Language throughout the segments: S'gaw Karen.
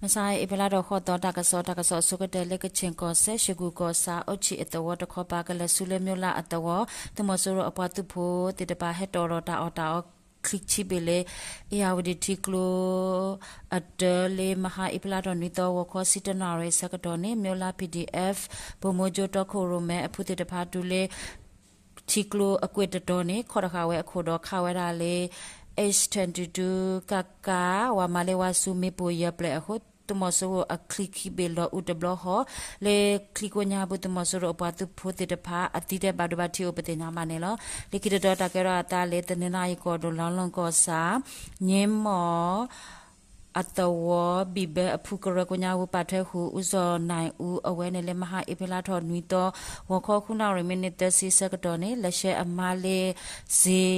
မဆါအံၤ အ့ဖြ့လါထီၣ်ဃိးသီ တၢ်ကစီၣ်, တၢ်ကစီၣ်အဆိကတၢၢ်လၢ ကခၠ့ၣ်ကီၢ်စဲၣ် ရှ့ၣ်ကူၣ်ကီၢ်ဆၣ် အိၣ်ဆံးအသဝီတခီပၤ ကလဲၤဆူလၢ မိလၣ်အသဝီ သုးမီၤစိရိၤအပှၤသုးဖိသ့ၣ်တဖၣ် ဟဲတီၣ်ထီၣ်တၢ်အီၣ်တၢ်အီ ချံခံဘ့ၣ်လၢ အ့ၣ်ယၣ်ဝတံၣ်ထံကျိ အတၢၢ်လၢ မဟါအ့ဖြ့လါထီၣ်နွံသီ ဂီၤခီဆံတနၣ်ရံၣ်အဆၢကတီၢ်န့ၣ် မိလၣ် PDF ဗိုလ်မှူးချုပ်တီခိၣ်ရိၣ်မဲအဖုသ့ၣ်တဖၣ် တုၤလၢ ထံကျိအကွဲၢ်တတီၤန့ၣ် ခီၣ်တဃာ်ဝဲအခိၣ်ဒီး ခးဝဲဒၣ်လၢ H ten two two ကက ဝၤမၤလၢဝါဆူ မ့ၣ်ပိၢ်ယဲၢ်ပျဲၢ်အဃိ သုးမီၤစိရိၤအချံခံဘ့ၣ်လီၤအူတဘျီဃီ လၢချံကိးညါပူၤ သုးမီၤစိရိၤအပှၤသုးဖိသ့ၣ်တဖၣ် အသံတၢ်ဘၣ်ဒိဘၣ်ထံးအိၣ်ပသ့ၣ်ညါဘၣ်န့ၣ်လီၤ. လၢခံတတီၤ တၢ်ကဲထီၣ်အသးလၢ တနီသရံၣ်ကီၢ်ဒိၣ် လီလီၢ်ကီၢ်ဆၣ် ည့မီၣ် အသဝီ ဘံၣ်ဘၢအဖုကရၢကိးညါပူၤ ပာ်ထွဲဃုာ် ဦးဇော်နိုင်ဦး အဝဲန့ၣ်လၢ မဟါအ့ဖြ့လါထီၣ်နွံသီ ဂီၤခီဃုနၣ်ရံၣ် မံးနံးသၢဆံအဆၢကတီၢ်န့ၣ် လဲၤဆှၢအမါလၢ စ့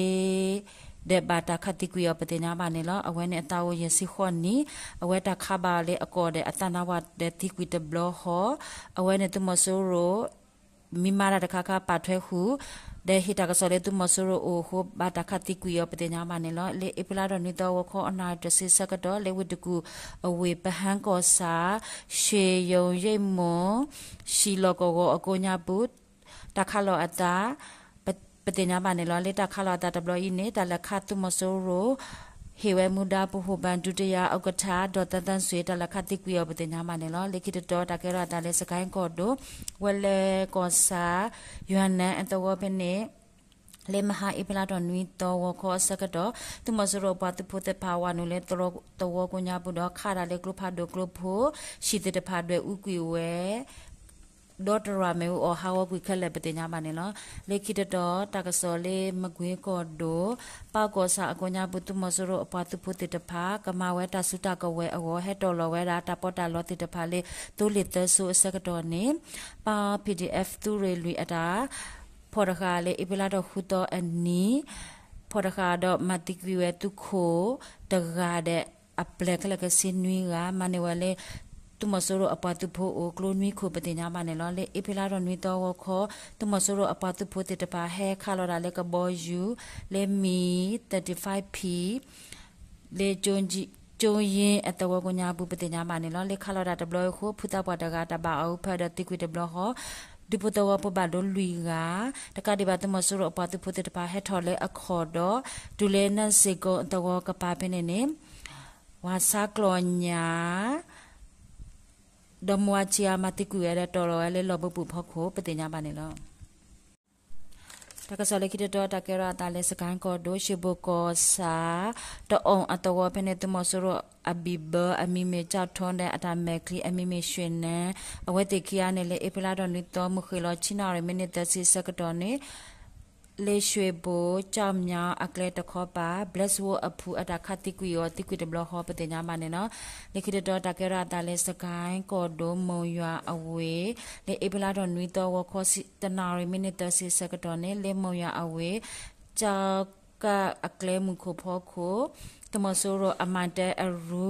ဒီးဘၣ်တၢ်ခးသံကွံာ်အီၤပသ့ၣ်ညါဘၣ်န့ၣ်လီၤ. အဝဲန့ၣ်အသးအိၣ်ယဲၢ်ဆံဃိးနံၣ်, အဝဲတၢ်ခးဘၣ်အီၤလၢအကိာ်ဒီးအသးနါဝၤဒီးသံကွံာ်တဘျီဃီ, အဝဲန့ၣ်သုးမီၤစိရိၤ မံမါတၢ်တခါခါပာ်ထွဲဃုာ် ဒီးဟ့ၣ်တၢ်ကစီၣ်လၢသုးမီၤစိရိၤအိၣ်အဃိ ဘၣ်တၢ်ခးသံကွံာ်အီၤပသ့ၣ်ညါဘၣ်န့ၣ်လီၤ. လၢအ့ဖြ့လါထီၣ်နွံသီ ဂီၤခီအနၣ်ရံၣ်တဆံအဆၢကတီၢ် လၢဝ့ၢ်တကူၣ်အဝ့ၢ် ပဟၣ်ကီၢ်ဆၣ် ရှ့ၣ်ယိၤယ့ၣ်မိၢ် ရှံၣ်လီၢ်ကဝီၤအကိးညါပူၤ တၢ်ခးလီၤအသး ပသ့ၣ်ညါဘၣ်န့ၣ်လီၤ. လၢတၢ်ခးလီၤအသးတဘျီအံၤန့ၣ် တၢ်လဲၤခးသုးမီၤစိရိၤ ဟ့ၣ်ဝဲမူဒါ ပှၤဟူၣ်ဘၣ်ဒုတိယဥက္ကဋ္ဌ ဒီးသၢသၢစွ့ၤ တၢ်လဲၤခးသံကွံာ်အီၤပသ့ၣ်ညါဘၣ်န့ၣ်လီၤ. လၢခံတတီၤ တၢ်ကဲထီၣ်အသးလၢ စကဲၣ်ကီၢ်ဒိၣ် ဝဲလဲၣ်ကီၢ်ဆၣ် ယွၤနၢၤအသဝီဖဲန့ၣ် လၢမဟါအ့ဖြ့လါထီၣ်နွံသီ ဂီၤခီအဆၢကတီၢ် သုးမီၤစိရိၤအပှၤသုးဖိသ့ၣ်တဖၣ် ဝးနုာ်လၢသဝီကိးညါပူၤဒီး ခးတၢ်လၢကျိဖးဒိၣ်ကျိဖိ ဟံၣ်သ့ၣ်တဖၣ်ဒွဲၣ်အူကွံာ်ဝဲ ဒီးတရၣ်မ့ၣ်အူအီၣ်ဟးဂီၤကွံာ်ခဲလၢာ်ပသ့ၣ်ညါဘၣ်န့ၣ်လီၤ. လၢခံတတီၤ တၢ်ကစီၣ်လၢမကွ့ကီၢ်ဒိၣ် ပၢ်ကီၢ်ဆၣ်အကိးညါပူၤ သုးမီၤစိရိၤအပှၤသုးဖိသ့ၣ်တဖၣ် ကမၤဝဲတၢ်စုတၢ်ကဝဲၤအဂီၢ် ဟဲတီၣ်လီၤဝဲဒၣ်တၢ်ပီးတၢ်လီသ့ၣ်တဖၣ်လၢ သိလ့ၣ်သၢစိအဆၢကတီၢ်န့ၣ် ပၢ် PDF သုးရ့ၣ်လွံၢ်အတၢ် ဖီၣ်တဃာ်လၢ အ့ဖြ့လါထီၣ်ဃုသီအနံၤ ဖီၣ်တဃာ်ဒီးမၤသံကွံာ်ဝဲသုးခိၣ်တဂၤဒီး အပျဲၢ်ခဲလၢာ်ခဲဆ့နွံဂၤ မၤန့ၢ်ဝဲလၢ သုးမီၤစိရိၤအပှၤသုးဖိအိၣ်ကျိနွံခိၣ်ပသ့ၣ်ညါဘၣ်န့ၣ်လီၤ. လၢအ့ဖြ့လါထီၣ်နွံသီဂီၤခီ သုးမီၤစိရိၤအပှၤသုးဖိသ့ၣ်တဖၣ် ဟဲခးလီၤတၢ်လၢကဘီယူၤ လၢ မံၣ် thirty-five P လၢ ကၠိယ့အသဝီကိးညါပူၤပသ့ၣ်ညါဘၣ်န့ၣ်လီၤ. လၢခးလီၤတၢ်တဘျီအံၤအဃိ ဖုသးပှၢ်တဂၤတၢ်ဘၣ်အီၤအူဖၢဒီးသံကွံာ်တဘျီဃီ ဒူဖိသဝီဖိဘၣ်ဒိလွံၢ်ဂၤ တကးဒံးဘၣ် သုးမီၤစိရိၤအပှၤသုးဖိသ့ၣ်တဖၣ် ဟဲထီၣ်လၢအခီၣ်ဒီး တုၤလၢနၢ်စ့ၢ်ကီအသဝီကပၤဖဲန့ၣ်န့ၣ် ဝၤဆါကျီၢ်ညၣ် ဒီးမါဝၤဆံးအါ မၤသံကွံာ်ဝဲဒီးတီၢ်လီၤဝဲလၢလီၢ်ဘိပူၤအဖီခိၣ် ပသ့ၣ်ညါဘၣ်န့ၣ်လီၤ. တၢ်ကစီၣ်လၢခံတတီၤ တၢ်ကဲထီၣ်အသးလၢ စကဲၣ်ကီၢ်ဒိၣ် ရှ့ၣ်ဘိၣ်ကီၢ်ဆၣ် တအီၣ်အသဝီဖဲန့ၣ် သုးမီၤစိရိၤအဘံၣ်ဘၢအမံၤမ့ၢ် ကၠီၣ်ထိဒီး အတၢ်မဲာ်ချံအမံၤမ့ၢ် ရွှေနန်း အဝဲသ့ၣ်ခံဂၤန့ၣ် လၢအ့ဖြ့လါထီၣ်နွံသီ မုၢ်ဃ့ၢ်လီၤ ဆံနၣ်ရံၣ် မံးနံးသၢဆံအဆၢကတီၢ်န့ၣ် လၢ ရွှေဘို ကၠီၣ်မၠီၣ်အကျဲတခီပၤ ဘျဲၣ်စဝိအဖုအတၢ်ခးသံကွံာ်အီၤ သံကွံာ်တဘျီဃီ ပသ့ၣ်ညါဘၣ်န့ၣ်လီၤ. လၢခံတတီၤ တၢ်ကဲထီၣ်အသးလၢ စကဲၣ်ကီၢ်ဒိၣ် မိၢ်ယွၤအဝ့ၢ် လၢအ့ဖြ့လါထီၣ်နွံသီ ဂီၤခီတနၣ်ရံၣ် မံးနံးသၢဆံအဆၢကတီၢ်န့ၣ် လၢမိၢ်ယွၤအဝ့ၢ် ကၠီၣ်ကၣ်အကျဲမုၢ်ခိၣ်ဖီခိၣ် သုးမီၤစိရိၤအမၤတၢ်အရူ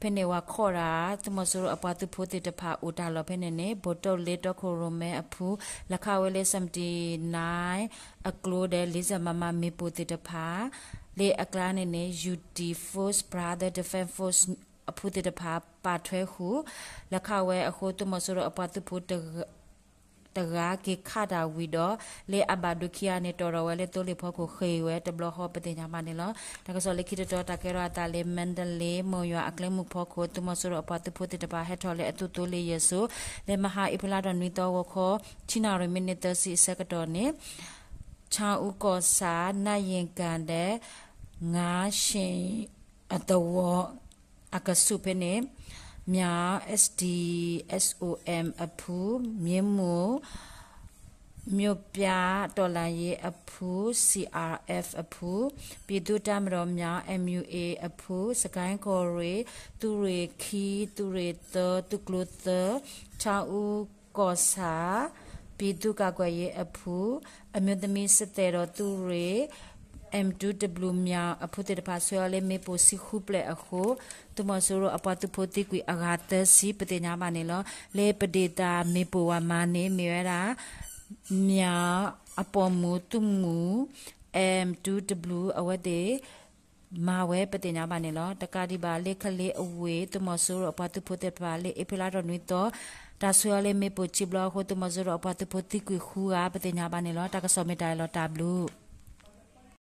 ဖဲန့ၣ်ဝၤခီၣ်တၢ် သုးမီၤစိရိၤအပှၤသုးဖိသ့ၣ်တဖၣ်အိၣ်တၢ်လီၢ်ဖဲန့ၣ်န့ၣ် ဘိၣ်တိၣ်လ့တီခိၣ်ရိၣ်မဲအဖု လဲၤခးဝဲလၢ seventy nine အကျိဒီး လ့စၢၣ်မၤမၤမ့ၣ်ပိၢ်သ့ၣ်တဖၣ် လၢအကျါန့ၣ်န့ၣ် ယူၣ်တံၣ် Force Brother Defense Force အဖုသ့ၣ်တဖၣ် ပာ်ထွဲဃုာ် လဲၤခးဝဲအဃိ သုးမီၤစိရိၤအပှၤသုးဖိ တဂၤက့ၤခးတၢ်ဝံၤဒီး လၢအဘၣ်ဒိခံဂၤန့ၣ် တီၢ်ထီၣ်ဝဲလၢသိလ့ၣ်ဖီခိၣ် ဃ့ၢ်ဝဲတဘျီဃီ ပသ့ၣ်ညါဘၣ်န့ၣ်လီၤ. တၢ်ကစီၣ်လၢခံတတီၤ တၢ်ကဲထီၣ်အသးလၢ မါဒလ့ မိၢ်ယွၤအကျဲမုၢ်ဖီခိၣ် သုးမီၤစိရိၤအပှၤသုးဖိသ့ၣ်တဖၣ် ဟဲထီၣ်လၢအသုးသိလ့ၣ်ယဲၢ်စိ လၢမဟါအ့ဖြ့လါထီၣ်နွံသီ ဂီၤခီ ဆံနၣ်ရံၣ် မံးနံးသၢဆံအဆၢကတီၢ်န့ၣ် ဆၣ်အူကီၢ်ဆၣ် နၢ်ယ့ၣ်ကၣ်ဒီး ငါးရှည် အသဝီ အကဆူးဖဲန့ၣ် မြောက် S D S O M အဖု, မြင်းမူ မြို့ပြတော်လှန်ရေးအဖု C R F အဖု, ပြည်သူ့တပ်မတော်မြောက် M U A အဖု, စကဲၣ်ကီၢ်ရ့ၣ် သုးရ့ၣ်ခံ သုးရ့ၣ်သၢ သုးကျိၤသၢ ဆၣ်အူကီၢ်ဆၣ် ပြည်သူ့ကာကွယ်ရေးအဖု အမျိုးသမီးစစ်သည်တော် သုးရ့ၣ် M two W မြောက် အဖုသ့ၣ်တဖၣ် ဆှၢအီၤလၢမ့ၣ်ပိၢ်ဆံဃုပျဲၢ်အဃိ သုးမီၤစိရိၤအပှၤသုးဖိသံကွံာ်အဂၤသၢဆံ ပသ့ၣ်ညါဘၣ်န့ၣ်လီၤ. လၢပဒ့ၣ်တၢ်မ့ၣ်ပိၢ်ဝၤမၤန့ၣ် မ့ၢ်ဝဲဒၣ် မြောက် အပိာ်မုၣ်သုးမုၢ် M two W အဝဲသ့ၣ် မၤဝဲပသ့ၣ်ညါဘၣ်န့ၣ်လီၤ. တကးဒံးဘၣ်လၢ ကလ့အဝ့ၢ် သုးမီၤစိရိၤအပှၤသုးဖိသ့ၣ်တဖၣ်လၢ အ့ဖြ့လါထီၣ်နွံသီ တၢ်ဆှၢအီၤလၢမ့ၣ်ပိၢ်ခံဘျီအဃိ သုးမီၤစိရိၤအပှၤသုးဖိသံကွံာ်ဃုဂၤ ပသ့ၣ်ညါဘၣ်န့ၣ်လီၤ. တၢ်ကစီၣ်မ့ၢ်တၢ်အံၤလီၤ. တၢ်ဘျုး